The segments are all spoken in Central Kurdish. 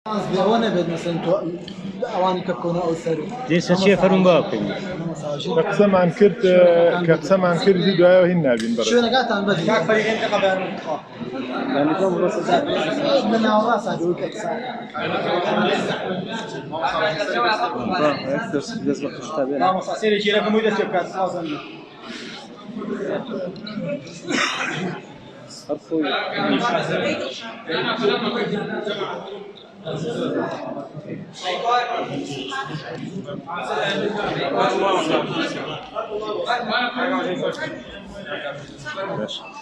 ئەوە نەبێت مەسەن تۆ ئەوانی کە بکەونە ئەو سەر دێسە چیە فەرموون با بکەین کە قسەمان کرد کە قسەمان کرد دوایەوە هین نابین بەڕێز شوێنەکاتان بەس کاک فەریدین دقە بەیان تخوا لە ناوەڕاست هاتووە کە قسە دەست بە قشتا بێنە. مامۆستا سەیرێکی رەقم بۆی دەست پێ بکات سڵاو زەنگی هەر خۆی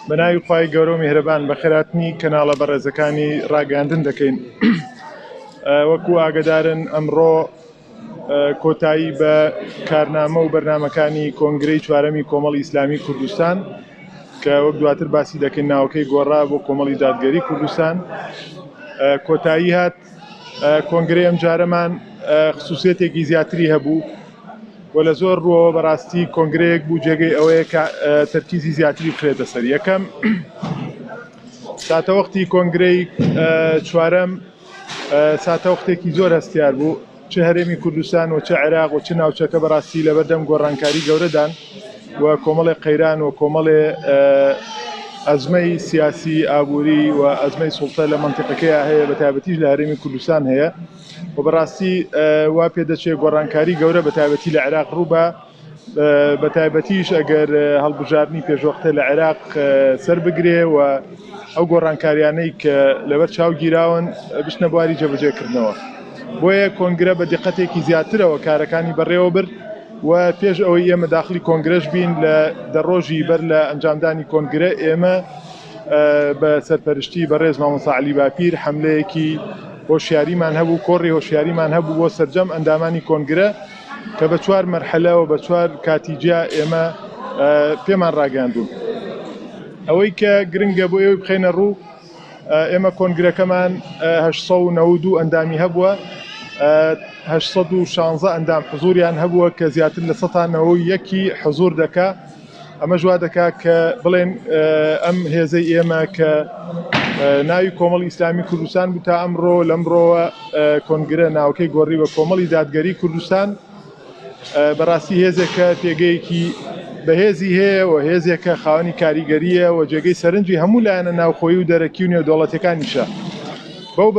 بە ناوی خوای گەورە و میهرەبان بەخێراتنی کەناڵە بەڕێزەکانی ڕاگەیاندن دەکەین وەکو ئاگدارن ئەمڕۆ کۆتایی بە کارنامە و بەرنامەکانی کۆنگرەی چوارەمی کۆمەڵی ئیسلامی کوردستان کە وەک دواتر باسی دەکەین ناوەکەی گۆڕا بۆ کۆمەڵی دادگەری کوردستان کۆتایی هات کۆنگرەی ئەم جارەمان خصوصیەتێکی زیاتری هەبوو و لە زۆر ڕووەوە بەڕاستی کۆنگرەیەک بوو جێگەی ئەوەیە کە تەرکیزی زیاتری بخرێتە سەر یەکەم ساتەوەختی کۆنگرەی چوارەم ساتەوەختێکی زۆر هەستیار بوو، چ هەرێمی کوردستان و چ عێراق و چ ناوچەکە بەڕاستی لەبەردەم گۆڕانکاری گەورەدان و کۆمەڵێ قەیران و کۆمەڵێ ئەزمەی سیاسی ئابووری و ئەزمەی سوڵتە لە مەنتیقەکەیا هەیە بە تایبەتیش لە هەرێمی کوردستان هەیە و بەڕاستی وا پێدەچێت گۆڕانکاری گەورە بە تایبەتی لە عێراق ڕووبا بە تایبەتیش ئەگەر هەڵبژاردنی پێشوەختە لە عێراق سەر بگرێ و ئەو گۆڕانکاریانەی کە لەبەر چاو گیراون بچنە بواری جێبەجێکردنەوە. بۆیە کۆنگرە بە دیقەتێکی زیاترەوە کارەکانی بەڕێوە برد و پێش ئەوەی ئێمە داخلی کۆنگرەش بین لە دە ڕۆژی بەر لە ئەنجامدانی کۆنگرە ئێمە بە سەرپەرشتی بەڕێز مامۆستا عەلی باپیر حەملەیەکی هۆشیاریمان هەبوو، کۆڕی هۆشیاریمان هەبوو بۆ سەرجەم ئەندامانی کۆنگرە. کە بە چوار مەرحەلە و بە چوار کاتی جیا ئێمە پێمان ڕاگەیاندوون. ئەوەی کە گرنگە بۆ ئێوەی بخەینە ڕوو ئێمە کۆنگرەکەمان 892 ئەندامی هەبووە 816 ئەندام حزوریان هەبووە کە زیاتر لە 191 حزور دەکا ئەمەش وا دەکا کە بڵێن ئەم هێزەی ئێمە کە ناوی کۆمەڵی ئیسلامی کوردستان بوو تا ئەمڕۆ لەمڕۆوە کۆنگرە ناوکەی گۆڕی بە کۆمەڵی دادگەری کوردستان بەڕاستی هێزێکە پێگەیەکی بەهێزی هەیە و هێزێکە خاوەنی کاریگەریە و جێگەی سەرنجی هەموو لایەنە ناوخۆیی و دەرەکی و نێودەوڵەتیەکانیشە بەو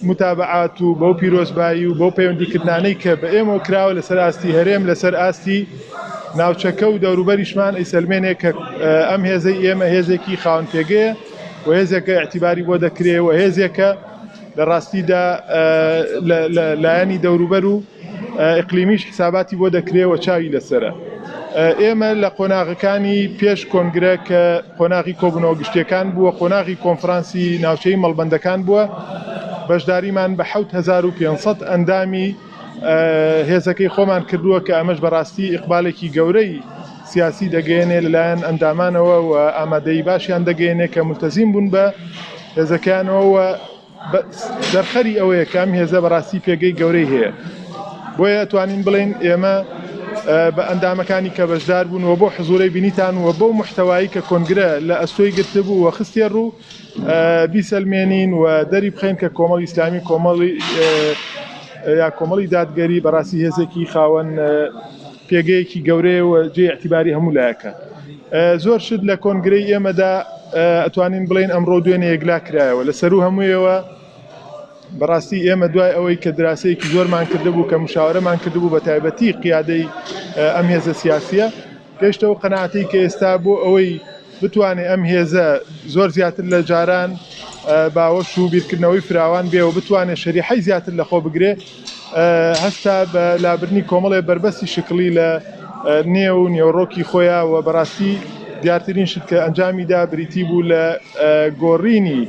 موتابەعات و بەو پیرۆزبایی و بەو پەیوەندیکردنانەی کە بە ئێمەوە کراوە لەسەر ئاستی هەرێم لەسەر ئاستی ناوچەکە و دەوروبەریشمان ئەیسەلمێنێ کە ئەم هێزەی ئێمە هێزێکی خاوەن پێگەیە و هێزێکە ئیعتیباری بۆ دەکرێ و هێزێکە لە ڕاستیدا لە لایەنی دەوروبەر و ئیقلیمیش حساباتی بۆ دەکرێ و چاوی لەسەرە. ئێمە لە قۆناغەکانی پێش کۆنگرە کە قۆناغی کۆبوونەوە گشتیەکان بووە، قۆناغی کۆنفرانسی ناوچەی مەڵبەندەکان بووە، بەشداریمان بە 7500 ئەندامی هێزەکەی خۆمان کردووە کە ئەمەش بەڕاستی ئیقبالێکی گەورەی سیاسی دەگەیەنێ لەلایەن ئەندامانەوە و ئامادەیی باشیان دەگەیەنێ کە ملتەزیم بوون بە هێزەکەیانەوە و دەرخەری ئەوەیە کە ئەم هێزە بەڕاستی پێگەی گەورەی هەیە بۆیە ئەتوانین بڵێین ئێمە بە ئەندامەکانی کە بەشدار بوون و بۆ حزوورەی بینیتان و بەو محتەوایی کە کۆنگرە لە ئەستۆی گرتبوو و خستێ ڕوو بیسەلمێنین و دەری بخەین کە کۆمەڵی ئیسلامی کۆمەڵی یا کۆمەڵی دادگەری بەڕاستی هێزێکی خاوەن پێگەیەکی گەورەیە و جێی ئیعتیباری هەموو لایەکە. زۆر شت لە کۆنگرەی ئێمەدا ئەتوانین بڵێین ئەمڕۆ دوێنێ یەکلا کرایەوە لە سەروو هەموویەوە بەڕاستی ئێمە دوای ئەوەی کە دراسەیەکی زۆرمان کردبوو کە مشاورەمان کردبوو بە تایبەتی قیادەی ئەم هێزە سیاسیە گەشتەوە قەناعەتەی کە ئێستا بۆ ئەوەی بتوانێت ئەم هێزە زۆر زیاتر لە جاران باوەش و بیرکردنەوەی فراوان بێ و بتوانێت شەریحەی زیاتر لەخۆ بگرێ هەستا بە لابردنی کۆمەڵێ بەربەستی شکڵی لە نێو نێوەڕۆکی خۆیان و بەڕاستی دیارترین شت کە ئەنجامی دا بریتی بوو لە گۆڕینی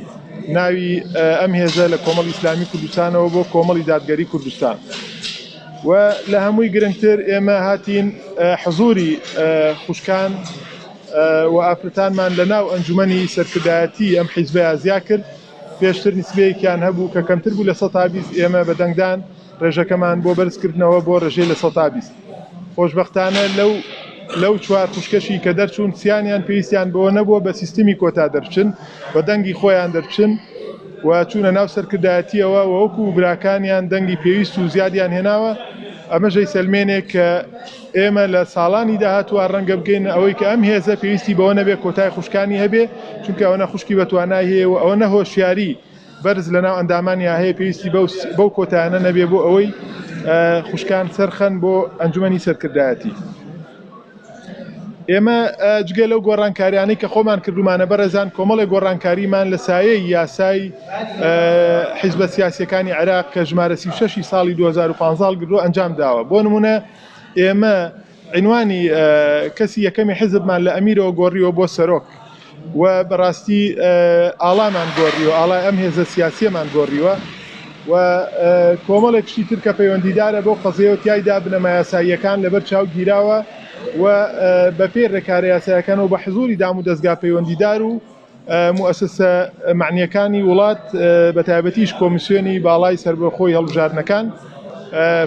ناوی ئەم هێزە لە کۆمەڵی ئیسلامی کوردستانەوە بۆ کۆمەڵی دادگەری کوردستان و لە هەمووی گرنگتر ئێمە هاتین حزوری خوشکان و ئافرەتانمان لە ناو ئەنجومەنی سەرکردایەتی ئەم حیزبەیا زیا کرد پێشتر نیسبەیەکیان هەبوو کە کەمتر بوو لە 120 ئێمە بە دەنگدان ڕێژەکەمان بۆ بەرزکردنەوە بۆ ڕێژەی لە 120 خۆشبەختانە لەو لەو چوار خوشکەشی کە دەرچوون سیانیان پێویستیان بەوە نەبووە بە سیستمی کۆتا دەرچن بە دەنگی خۆیان دەرچن. و چوونە ناو سەرکردایەتییەوە و وەکو براکانیان دەنگی پێویست و زیادیان هێناوە، ئەمەش ئەیسەلمێنێ کە ئێمە لە ساڵانی داهاتووە ڕەنگە بگەینە ئەوەی کە ئەم هێزە پێویستی بەوە نەبێ کۆتای خوشکانی هەبێ، چونکە ئەوەنە خوشکی بەتوانای هەیە و ئەوەنە هۆشیاری بەرز لەناو ئەندامانیا هەیە پێویستی بەو کۆتایانە نەبێ بۆ ئەوەی خوشکان سەرخەن بۆ ئەنجومەنی سەرکردایەتی. ئێمە جگە لەو گۆڕانکاریانەی کە خۆمان کردومانە بەڕێزان کۆمەڵێک گۆڕانکاریمان لە سایەی یاسای حیزبە سیاسیەکانی عێراق کە ژمارە 36 ساڵی 2015 هەڵگردووە ئەنجام داوە بۆ نمونە ئێمە عنوانی کەسی یەکەمی حیزبمان لە ئەمیرەوە گۆڕیوە بۆ سەرۆک و بەڕاستی ئاڵامان گۆڕیوە ئاڵای ئەم هێزە سیاسیەمان گۆڕیوە و کۆمەڵێک شتی تر کە پەیوەندیدارە بەو قەزیەوە تیایدا بنەما یاساییەکان لەبەر چاو گیراوە و بەپێی ڕێکارە یاسایەکان و بە حزوری دام و دەزگا پەیوەندیدار و موئەسەسە مەعنیەکانی وڵات بە تایبەتیش کۆمیسیۆنی باڵای سەربەخۆی هەڵبژاردنەکان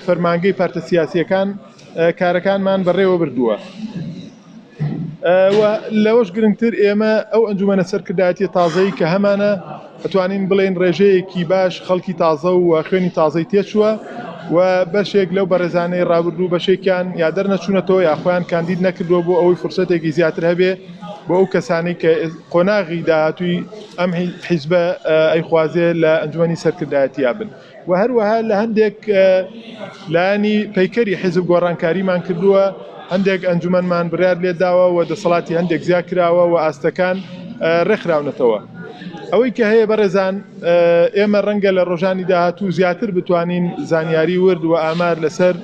فەرمانگەی پارتە سیاسیەکان کارەکانمان بەڕێوە بردووە. و لەوەش گرنگتر ئێمە ئەو ئەنجومەنە سەرکردایەتیە تازەی کە هەمانە ئەتوانین بڵێن ڕێژەیەکی باش خەڵکی تازە و خوێنی تازەی تێچووە و بەشێک لەو بەڕێزانەی ڕابردوو بەشێکیان یا دەرنەچوونەتەوە یا خۆیان کاندید نەکردووە بۆ ئەوەی فرسەتێکی زیاتر هەبێ بۆ ئەو کەسانەی کە قۆناغی داهاتووی ئەم حیزبە ئەیخوازێ لە ئەنجومەنی سەرکردایەتیا بن. و هەروەها لە هەندێک لایەنی پەیکەری حیزب گۆڕانکاریمان کردووە، هەندێک ئەنجومەنمان بڕیار لێداوە و دەسەڵاتی هەندێک زیاد کراوە و ئاستەکان ڕێکخراونەتەوە. ئەوەی کە هەیە بەڕێزان ئێمە ڕەنگە لە ڕۆژانی داهاتوو زیاتر بتوانین زانیاری ورد و ئامار لەسەر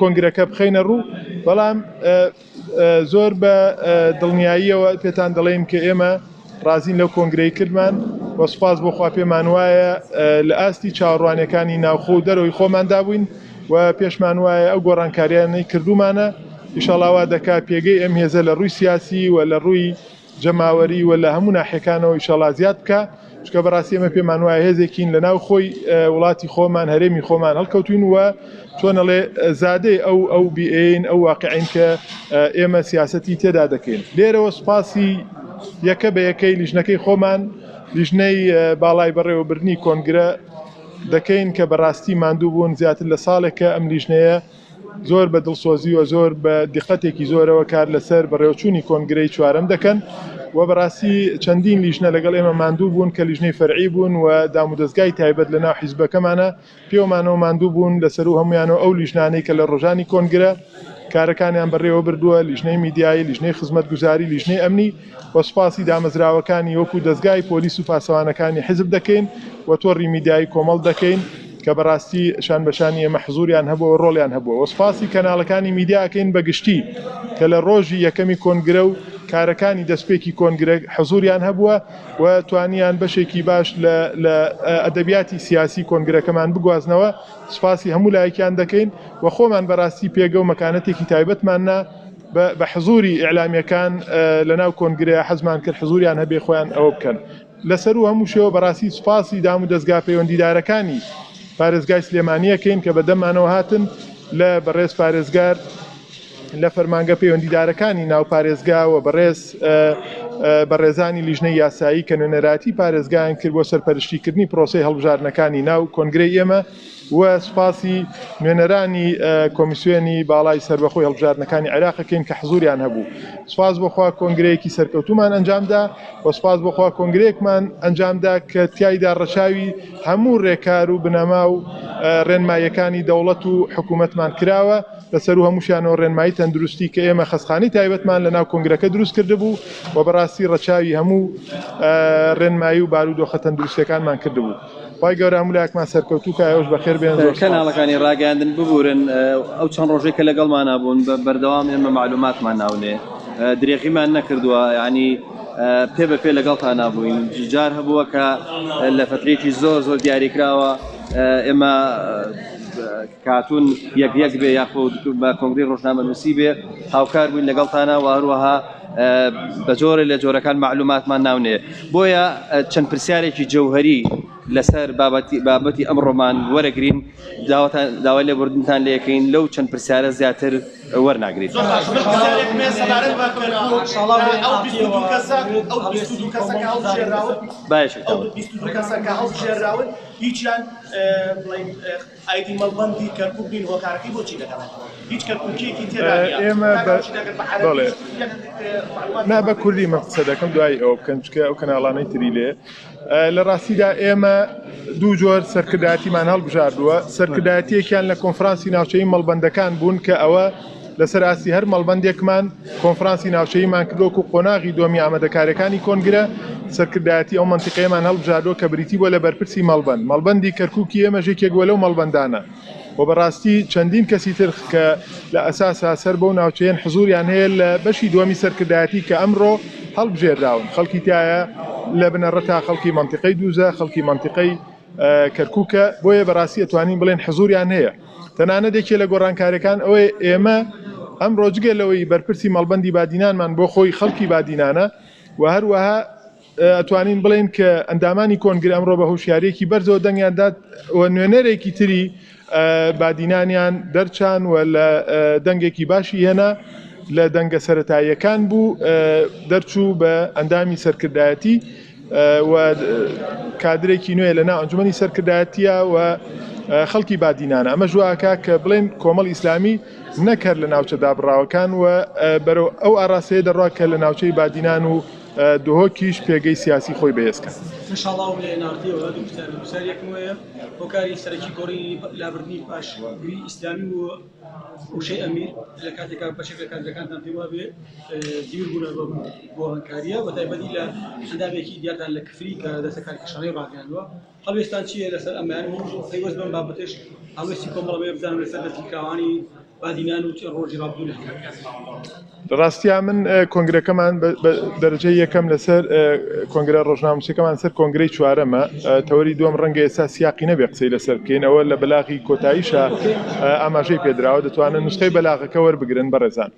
کۆنگرەکە بخەینە ڕوو، بەڵام زۆر بە دڵنیاییەوە پێتان دەڵێین کە ئێمە ڕازین لەو کۆنگرەی کردمان و سوپاس بۆ خوا پێمان وایە لە ئاستی چاوەڕوانیەکانی ناوخۆ و دەرەوەی خۆماندا بووین و پێشمان وایە ئەو گۆڕانکاریانەی کردومانە ئیشەڵا وا دەکا پێگەی ئەم هێزە لە ڕووی سیاسی و لە ڕووی جەماوەری و لە هەموو ناحیەکانەوە ئیشەڵا زیاد بکا چونکە بەڕاستی ئێمە پێمان وایە هێزێکین لە ناو خۆی وڵاتی خۆمان هەرێمی خۆمان هەڵکەوتوین و چۆن ئەڵێ زادەی ئەو ئەو بیئەین ئەو واقعین کە ئێمە سیاسەتی تێدا دەکەین لێرەوە سوپاسی یەکە بە یەکەی لیژنەکەی خۆمان لیژنەی باڵای بەڕێوەبردنی کۆنگرە دەکەین کە بەڕاستی ماندوو بوون زیاتر لە ساڵێکە ئەم لیژنەیە زۆر بە دڵسۆزی و زۆر بە دیقەتێکی زۆرەوە کار لەسەر بەڕێوەچوونی کۆنگرەی چوارەم دەکەن و بەڕاستی چەندین لیژنە لەگەڵ ئێمە ماندوو بوون کە لیژنەی فەرعی بوون و دامودەزگای تایبەت لە ناو حیزبەکەمانە پێوەمانەوە ماندوو بوون لەسەروو هەموویانەوە ئەو لیژنانەی کە لە ڕۆژانی کۆنگرە کارەکانیان بەڕێوە بردووە لیژنەی میدیایی لیژنەی خزمەتگوزاری لیژنەی ئەمنی و سوپاسی دامەزراوەکانی وەکو دەزگای پۆلیس و پاسەوانەکانی حیزب دەکەین و تۆڕی میدیایی کۆمەڵ دەکەین کە بەڕاستی شان بەشانی ئێمە حزوریان هەبووە و ڕۆڵیان هەبووە و سوپاسی کەناڵەکانی میدیا ئەکەین بە گشتی کە لە ڕۆژی یەکەمی کۆنگرە و کارەکانی دەستپێکی کۆنگرە حزوریان هەبووە و توانیان بەشێکی باش لە لە ئەدەبیاتی سیاسی کۆنگرەکەمان بگوازنەوە سوپاسی هەموو لایەکیان دەکەین و خۆمان بەڕاستی پێگە و مەکانەتێکی تایبەتمان نا بە حزوری ئیعلامیەکان لە ناو کۆنگرەیا حەزمان کرد حزوریان هەبێ خۆیان ئەوە بکەن لەسەرو هەموو شێوە بەڕاستی سوپاسی دام و دەزگا پەیوەندیدارەکانی پارێزگای سلێمانیەکەین کە بەدەممانەوە هاتن لە بەڕێز پارێزگار لە فەرمانگە پەیوەندیدارەکانی ناو پارێزگا و بەڕێز بەڕێزانی لیژنەی یاسایی کە نوێنەرایەتی پارێزگایان کرد بۆ سەرپەرشتیکردنی پرۆسەی هەڵبژاردنەکانی ناو کۆنگرەی ئێمە و سوپاسی نوێنەرانی کۆمیسیۆنی باڵای سەربەخۆی هەڵبژاردنەکانی عێراق ئەکەین کە حزوریان هەبوو. سوپاس بۆ خوا کۆنگرەیەکی سەرکەوتوومان ئەنجامدا و سوپاس بۆ خوا کۆنگرەیەکمان ئەنجامدا کە تیایدا ڕەچاوی هەموو ڕێکار و بنەما و ڕێنماییەکانی دەوڵەت و حکوومەتمان کراوە لە سەروو هەمووشیانەوە ڕێنمایی تەندروستی کە ئێمە خەستخانەی تایبەتمان لە ناو کۆنگرەکە دروست کردبوو و بەڕاستی ڕەچاوی هەموو ڕێنمایی و بارودۆخە تەندروستیەکانمان کردبوو. خوای گەورە هەموو لایەکمان سەرکەوتوو کا ئێوەش بەخێر بێن زۆر سوپاس. کەناڵەکانی ڕاگەیاندن ببورن ئەو چەند ڕۆژەی کە لەگەڵمانا بوون بە بەردەوام ئێمە مەعلوماتمان ناونێ درێغیمان نەکردووە یعنی پێ بە پێ لەگەڵتانا بووین جار هەبووە کە لە فەترێکی زۆر زۆر دیاریکراوە ئێمە کاتون یەک یەک بێ یاخود بە کۆنگری ڕۆژنامەنووسی بێ هاوکار بووین لەگەڵتانە و هەروەها بە جۆرێ لە جۆرەکان مەعلوماتمان ناونێ بۆیە چەند پرسیارێکی جەوهەری. لەسەر بابەتی بابەتی ئەمڕۆمان وەرەگرین داواتان داوای لێبوردنتان لێکەین لەو چەند پرسیارە زیاتر وەرناگرین. زۆر باشە من پرسیارێکم هەیە سەبارەت بە کەرکوک ئەو 22 کەسە ئەو 22 کەسە کە هەڵبژێراون باشە ئەو 22 کەسە کە هەڵبژێراون هیچیان بڵێین ئایدی مەڵبەندی کەرکوک نین هۆکارەکەی بۆچی دەگەڕێتەوە هیچ کەرکوکیەکی تێدا نییە ئێمە کاک بە ئەوچی دەگەر بە بەڵێ عەرەبیش یەک معلومات نا بە کوردی من قسە دەکەم دوایی ئەوە بکەن چونکە ئەو کەناڵانەی تری لێ لە ڕاستیدا ئێمە دوو جۆر سەرکردایەتیمان هەڵبژاردووە، سەرکردایەتییەکیان لە کۆنفرانسی ناوچەیی مەڵبەندەکان بوون کە ئەوە لەسەر ئاستی هەر مەڵبەندێکمان کۆنفرانسی ناوچەییمان کرد وەکو قۆناغی دووەمی ئامادەکارییەکانی کۆنگرە سەرکردایەتی ئەو مەنتیقەیەمان هەڵبژاردووە کە بریتی بووە لە بەرپرسی مەڵبەند، مەڵبەندی کەرکوکی ئێمەش یەکێک بووە لەو مەڵبەندانە. و بەڕاستی چەندین کەسی تر کە لە ئەساسا سەر بەو ناوچەیەن حزوریان هەیە لە بەشی دووەمی سەرکردایەتی کە ئەمڕۆ هەڵبژێرداون خەڵکی تایە لە بنەڕەتا خەڵکی مەنتیقەی دووزە خەڵکی مەنتیقەی کەرکوکە بۆیە بەڕاستی ئەتوانین بڵێن حزوریان هەیە تەنانەت یەکێ لە گۆڕانکاریەکان ئەوەیە ئێمە ئەمڕۆ جگە لەوەی بەرپرسی مەڵبەندی بادینانمان بۆ خۆی خەڵکی بادینانە و هەروەها ئەتوانین بڵێین کە ئەندامانی کۆنگرە ئەمڕۆ بە هۆشیارییەکی بەرزەوە دەنگیان دات و نوێنەرێکی تری بادینانیان دەرچان و لە دەنگێکی باشی هێنا لە دەنگە سەتاییەکان بوو دەرچوو بە ئەندامی سەرکردایەتی و کادرێکی نوێ لە ناو ئەنجومەنی سەرکردایەتیە و خەڵکی بادینانە ئەمە ژواکە کە بڵێن کۆمەڵ ئیسلامی نەک هەر لە ناوچە دابڕاوەکان و بەرەو ئەو ئاراستەیە دەڕوا کە لە ناوچەی بادینان و دهۆکیش پێگەی سیاسی خۆی بەهێز کات. من شاڵاوم لە NRT-ەوە دوو پرسیارم هەیە، پرسیاری یەکەم ئەوەیە هۆکاری سەرەکی گۆڕینی لابردنی پاشگری ئیسلامی و وشەی ئەمیر لە کاتێکا بەشێک لە کادرەکانتان پێم وابێ زیور بوونە بەم گۆڕانکارییە بە تایبەتی لە ئەندامێکی دیارتان لە کفری کە دەستەکارکێشانەی ڕاگەیاندووە هەڵوێستان چییە لەسەر ئەمەیان و پەیوەست بەم بابەتەش هەڵوێستی کۆمەڵە بێ بزانم لەسەر دەستگیرکراوانی بادینان و ڕۆژی ڕابردوو لە لە ڕاستیا من کۆنگرەکەمان بە دەرەجەی یەکەم لەسەر کۆنگرە ڕۆژنامەنووسەکەمان سەر کۆنگرەی چوارەمە تەوەری دووەم ڕەنگە ئێستا سیاقی نەبێ قسەی لەسەر بکەین ئەوە لە بەلاغی کۆتاییشە ئاماژەی پێدراوە دەتوانن نوسخەی بەلاغەکە وەربگرن بەڕێزان.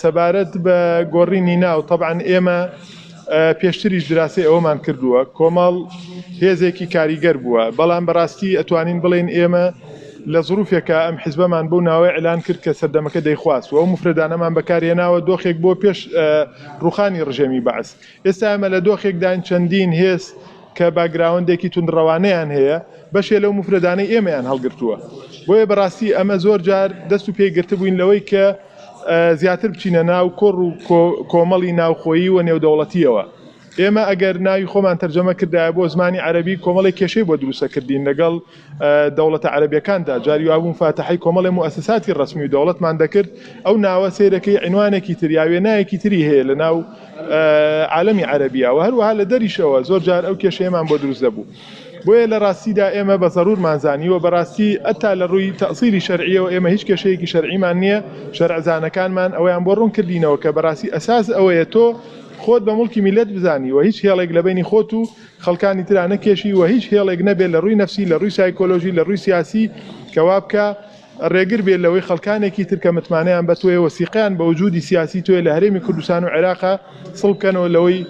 سەبارەت بە گۆڕینی ناو تەبعەن ئێمە پێشتریش دراسەی ئەوەمان کردووە کۆمەڵ هێزێکی کاریگەر بووە بەڵام بەڕاستی ئەتوانین بڵێین ئێمە لە زروفێکە ئەم حزبەمان بەو ناوە ئیعلان کرد کە سەردەمەکە دەیخواست و ئەو مفرەدانەمان بەکارهێناوە دۆخێک بۆ پێش ڕوخانی ڕژێمی بەعس ئێستا ئێمە لە دۆخێکداین چەندین هێز کە باکگراوەندێکی توندڕەوانەیان هەیە، بەشێ لەو موفرەدانەی ئێمەیان هەڵگرتووە. بۆیە بەڕاستی ئەمە زۆر جار دەست و پێی گرتبووین لەوەی کە زیاتر بچینە ناو کۆڕ و کۆمەڵی ناوخۆیی و نێودەوڵەتییەوە. ئێمە ئەگەر ناوی خۆمان تەرجەمە کردایە بۆ زمانی عەرەبی کۆمەڵێک کێشەی بۆ دروستەکردین لەگەڵ دەوڵەتە عەرەبیەکاندا جاری وابوو مفاتەحەی کۆمەڵێ موئەسەساتی ڕەسمی و دەوڵەتمان دەکرد ئەو ناوە سەیرەکەی عینوانێکی تر یا وێنایەکی تری هەیە لە ناو عالەمی عەرەبیا و هەروەها لە دەریشەوە زۆر جار ئەو کێشەیەمان بۆ دروست دەبوو بۆیە لە ڕاستیدا ئێمە بە زەرورمان زانیوە بەڕاستی ئەتا لە ڕووی تەئسیلی شەرعیەوە ئێمە هیچ کێشەیەکی شەرعیمان نییە شەرعزانەکانمان ئەوەیان بۆ ڕوون کردینەوە کە بەڕاستی ئەساس ئەوەیە تۆ خۆت بە موڵکی میللەت بزانی و هیچ هێڵێک لە بەینی خۆت و خەڵکانی ترا نەکێشی و هیچ هێڵێک نەبێت لە ڕووی نەفسی لە ڕووی سایکۆلۆژی لە ڕووی سیاسی کە وا بکا ڕێگر بێت لەوەی خەڵکانێکی تر کە متمانەیان بە تۆیە و سیقەیان بە وجودی سیاسی تۆیە لە هەرێمی کوردستان و عێراقا سڵ بکەنەوە لەوەی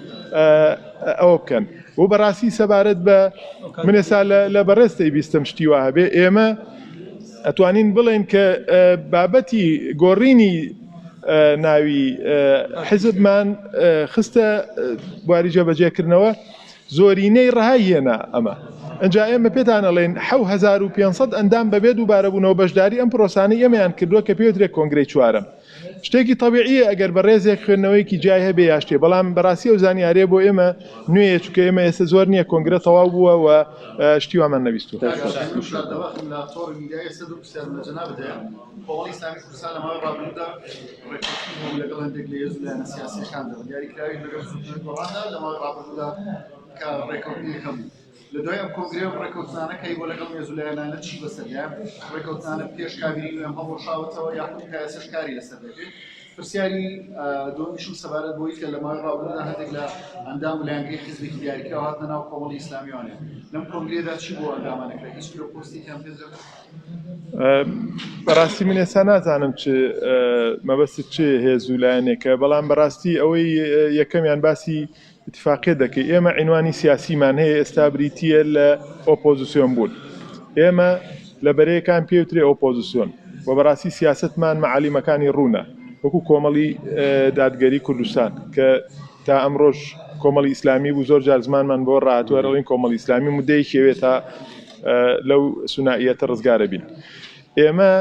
ئەوە بکەن و بەڕاستی سەبارەت بە من ئێستا لە بەڕێز تەیبیستم شتی وا هەبێ ئێمە ئەتوانین بڵێن کە بابەتی گۆڕینی ناوی حزبمان خستە بواری جێبەجێکردنەوە زۆرینەی ڕەهای هێنا ئەمە ئەجا ئێمە پێتان ئەڵێن 7500 ئەندام بەبێ دووبارەبوونەوە بەشداری ئەم پرۆسانەی ئێمەیان کردووە کە پێوترێت کۆنگرەی چوارەم شتێکی تەبیعیە ئەگەر بەڕێزێک خوێندنەوەیەکی جیای هەبێ یا شتێ بەڵام بەڕاستی ئەو زانیاریە بۆ ئێمە نوێیە چونکە ئێمە ئێستا زۆر نییە کۆنگرە تەواو بووە و شتی وامان نەبیستووە. کۆمەڵی ئیسلامی کوردستان لە ماوەی ڕابردوودا ڕێککەوتنی هەبوو لەگەڵ هەندێک لە هێز و لایەنە سیاسییەکاندا بە دیاریکراویش لەگەڵ بزووتنەوەی گۆڕاندا لە ماوەی ڕابردوودا کە ڕێککەوتنێک هەبوو لە دوای ئەم کۆنگرەیە و ڕێککەوتنانە کە هەیبووە لەگەڵ هێز و لایەنانە چی بەسەر دایە ڕێککەوتنانە پێش کابینەی نوێم هەڵوەشاوەتەوە یاخود تا ئێستاش کاری لەسەر دەکرێت پرسیاری دووەمیشم سەبارەت بۆی کە لە ماوەی ڕابردوودا هەندێک لە ئەندام و لایەنگری حیزبێکی دیاریکراو هاتنە ناو کۆمەڵی ئیسلامیوانێ لەم کۆنگرەیەدا چی بۆ ئەندامانە کرا هیچ پلە و پۆستێکیان پێدرا؟ بەڕاستی من ئێستا نازانم چ مەبەستت چ هێز و لایەنێکە بەڵام بەڕاستی ئەوەی یەکەمیان باسی ئیتفاقیەت دەکەی. ئێمە عینوانی سیاسیمان هەیە ئێستا بریتییە لە ئۆپۆزسیۆن بوون. ئێمە لە بەرەیەکان پێوترێ ئۆپۆزسیۆن و بەڕاستی سیاسەتمان مەعالیمەکانی ڕوونە وەکو کۆمەڵی دادگەری کوردستان کە تا ئەمڕۆش کۆمەڵی ئیسلامی بوو زۆر جار زمانمان بۆ ڕاهاتووە ئەڵێن کۆمەڵی ئیسلامی مدەیەکی ئەوێ تا لەو سونائیەتە ڕزگارە بین. ئێمە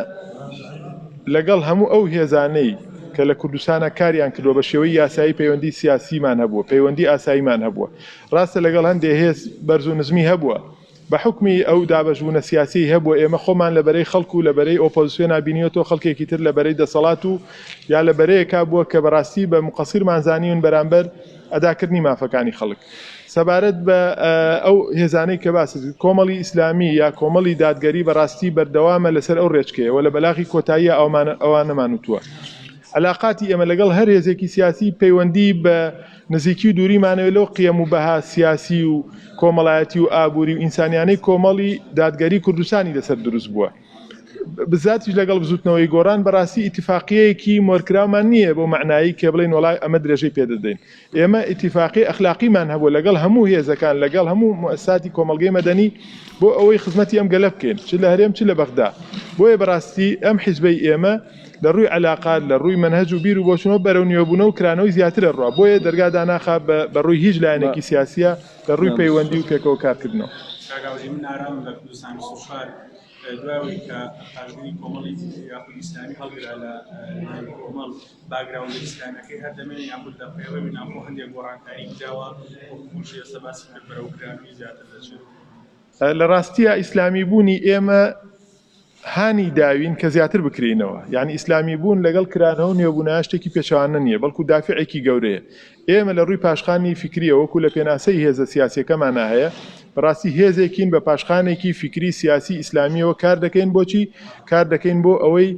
لەگەڵ هەموو ئەو هێزانەی کە لە کوردستانا کاریان کردووە بە شێوەی یاسایی پەیوەندی سیاسیمان هەبووە، پەیوەندی ئاساییمان هەبووە. ڕاستە لەگەڵ هەندێ هێز بەرز و نزمی هەبووە. بە حوکمی ئەو دابەشبوونە سیاسیەی هەبووە ئێمە خۆمان لە بەرەی خەڵک و لە بەرەی ئۆپۆزسیۆنا بینیوەتەوە خەڵکێکی تر لە بەرەی دەسەڵات و یا لە بەرەیەکا بووە کە بەڕاستی بە موقەسیرمان زانیون بەرامبەر ئەداکردنی مافەکانی خەڵک. سەبارەت بە ئەو هێزانەی کە باست کرد، کۆمەڵی ئیسلامی یا کۆمەڵی دادگەری بەڕاستی بەردەوامە لەسەر ئەو ڕێچکەیە و لە بەلاغی کۆتاییە ئەوانەمان وتووە. عەلاقاتی ئێمە لەگەڵ هەر هێزێکی سیاسی پەیوەندی بە نزیکی و دووریمانەوە لەو قیەم و بەها سیاسی و کۆمەڵایەتی و ئابووری و ئینسانیانەی کۆمەڵی دادگەری کوردستانی لەسەر دروست بووە. بزاتیش لەگەڵ بزوتنەوەی گۆڕان بەڕاستی ئیتیفاقیەیەکی مۆرکراومان نییە بۆ مەعنایی کە بڵێین وەڵا ئەمە درێژەی پێدەدەین. ئێمە ئیتیفاقی ئەخلاقیمان هەبووە لەگەڵ هەموو هێزەکان لەگەڵ هەموو موئەسساتی کۆمەڵگەی مەدەنی بۆ ئەوەی خزمەتی ئەم گەلە بکەین چ لە هەرێم چ لە بەغدا. بۆیە بەڕاستی ئەم حیزبەی ئێمە لە ڕووی عەلاقات لە ڕووی مەنهەج و بیر و بۆچوونەوە بەرەو نوێبوونەوە و کرانەوەی زیاتر ئەڕوا بۆیە دەرگا داناخا بە ڕووی هیچ لایەنێکی سیاسییە لە ڕووی پەیوەندی و پێکەوە کارکردنەوە. کاک ئاوجی من ئارامم لە کوردستان 24 دوای ئەوەی کە پاشگری کۆمەڵی یاخود ئیسلامی هەڵگرا لە ناوی کۆمەڵ باگراوندە ئیسلامیەکەی هەر دەمێنێ یاخود لە پەیڕەوی ناوخۆ هەندێک گۆڕانکاری کراوە وەکو خۆشی ئێستا باسی کرد بەرەو کرانەوەی زیاتر دەچێت. لە ڕاستیا ئیسلامی بوونی ئێمە هانی داوین کە زیاتر بکرێینەوە، یانی ئیسلامی بوون لەگەڵ کرانەوە و نوێبوونەوە شتێکی پێچەوانە نییە، بەڵکو دافعێکی گەورەیە. ئێمە لە ڕووی پاشخانی فیکرییەوە وەکو لە پێناسەی هێزە سیاسییەکەمانا هەیە، بەڕاستی هێزێکین بە پاشخانێکی فیکری سیاسی ئیسلامییەوە کار دەکەین، بۆچی؟ کار دەکەین بۆ ئەوەی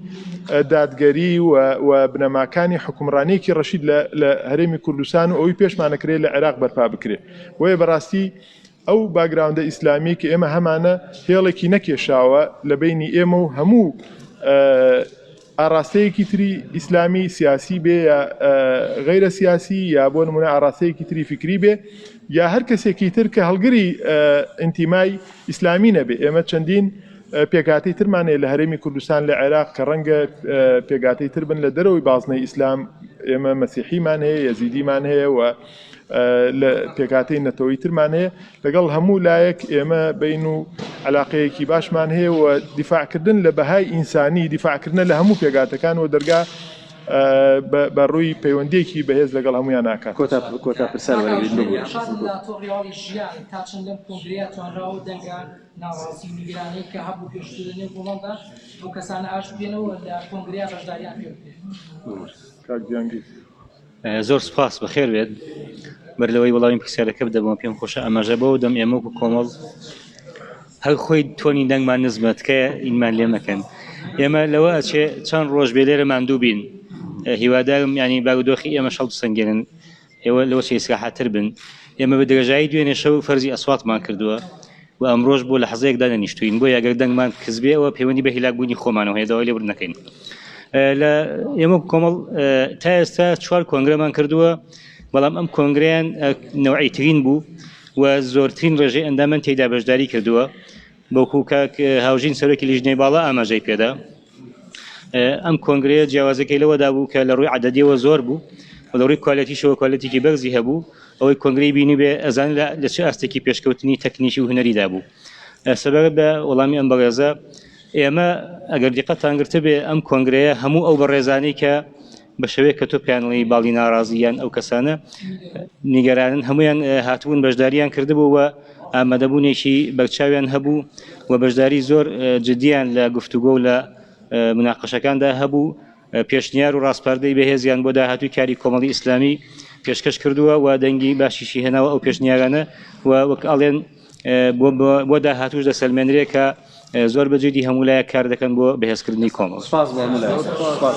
دادگەری و و بنەماکانی حوکمڕانییەکی ڕەشید لە لە هەرێمی کوردستان و ئەوەی پێشمانەکرێ لە عێراق بەرپا بکرێ. بۆیە بەڕاستی ئەو باگراوندە ئیسلامیەی کە ئێمە هەمانە هێڵێکی نەکێشاوە لە بەینی ئێمە و هەموو ئاڕاستەیەکی تری ئیسلامی سیاسی بێ یا غەیرە سیاسی یا بۆ نمونە ئاڕاستەیەکی تری فیکری بێ یا هەر کەسێکی تر کە هەڵگری ئینتیمای ئیسلامی نەبێ. ئێمە چەندین پێکهاتەی ترمان هەیە لە هەرێمی کوردستان لە عێراق کە ڕەنگە پێکهاتەی تر بن لە دەرەوەی بازنەی ئیسلام. ئێمە مەسیحیمان هەیە، یەزیدیمان هەیە و لە پێکهاتەی نەتەوەی ترمان هەیە. لەگەڵ هەموو لایەک ئێمە بین و علاقەیەکی باشمان هەیە و دیفاعکردن لە بەهای ئینسانی دیفاعکردنە لە هەموو پێکهاتەکان و دەرگا بە ڕووی پەیوەندیەکی بەهێز لەگەڵ هەمویان ناکات. کۆتا کۆتا پرسیار وەرەگرین ببورە. شاد لە تۆڕی هەواڵی ژیان تا چەند لەم کۆنگرەیە توانراوە دەنگە ناڕازی و نیگەرانەی کە هەبوو پێشتر لە نێو کۆمەڵدا ئەو کەسانە ئاشت بکرێنەوە و لە کۆنگرەیە بەشداریان پێ بکرێت؟ کاک جیانگیر. زۆر سوپاس بەخێر بێت. بەر لەوەی وەڵامی پرسیارەکە بدەمەوە پێم خۆشە ئاماژە بەوە دەم ئێمە وەکو کۆمەڵ هەر خۆی تۆنی دەنگمان نزمە تکایە ئینمان لێ مەکەن. ئێمە لەوە ئەچێ چەند ڕۆژ بێ لێرە ماندوو بین. هیوادارم یانی بارودۆخی ئێمەش هەڵبسەنگێنن. ئێوە لەوە چێ ئیسراحەتتر بن. ئێمە بە درێژایی دوێنێ شەو فەرزی ئەسواتمان کردووە و ئەمڕۆش بۆ لەحزەیەک دانەنیشتووین. بۆیە ئەگەر دەنگمان کز بێ ئەوە پەیوەندی بە هیلاکبوونی خۆمانەوە هەیە، داوای لێبوردن دەکەین. لە ئێمە کۆمەڵ تا ئێستا چوار کۆنگرەمان کردووە، بەڵام ئەم کۆنگرەیان نەوعیترین بوو و زۆرترین ڕێژەی ئەندامان تێیدا بەشداری کردووە. بەوکو کاک هاوژین سەرۆکی لیژنەی باڵا ئاماژەی پێدا، ئەم کۆنگرەیە جیاوازەکەی لەوەدا بوو کە لە ڕووی عەدەدیەوە زۆر بوو و لە ڕووی کوالێتیشەوە کوالێتیکی بەرزی هەبوو. ئەوەی کۆنگرەی بینیبێ ئەزانێ لە چ ئاستێکی پێشکەوتنی تەکنیکی و هونەریدا بوو. سەبارەت بە وەڵامی ئەم بەڕێزە، ئێمە ئەگەر دیقەتتان گرتبێ ئەم کۆنگرەیە هەموو ئەو بەڕێزانەی کە بە شێوەیەک کە تۆ پێیان ئەڵێی باڵی ناڕازی یان ئەو کەسانە نیگەرانن هەمویان هاتبوون بەشداریان کردبوو و ئامادەبوونێکی بەرچاویان هەبوو و بەشداری زۆر جدیان لە گفتوگۆ و لە مناقەشەکاندا هەبوو. پێشنیار و ڕاسپاردەی بەهێزیان بۆ داهاتووی کاری کۆمەڵی ئیسلامی پێشکەش کردووە و دەنگی باشیشی هێناوە ئەو پێشنیارانە و وەک ئەڵێن بۆ داهاتووش دەسەلمێنرێ کە زۆر بە جدی هەموو لایەک کار دەکەن بۆ بەهێزکردنی کۆمەڵ. سپاس بۆ هەموو لایەک. سپاس.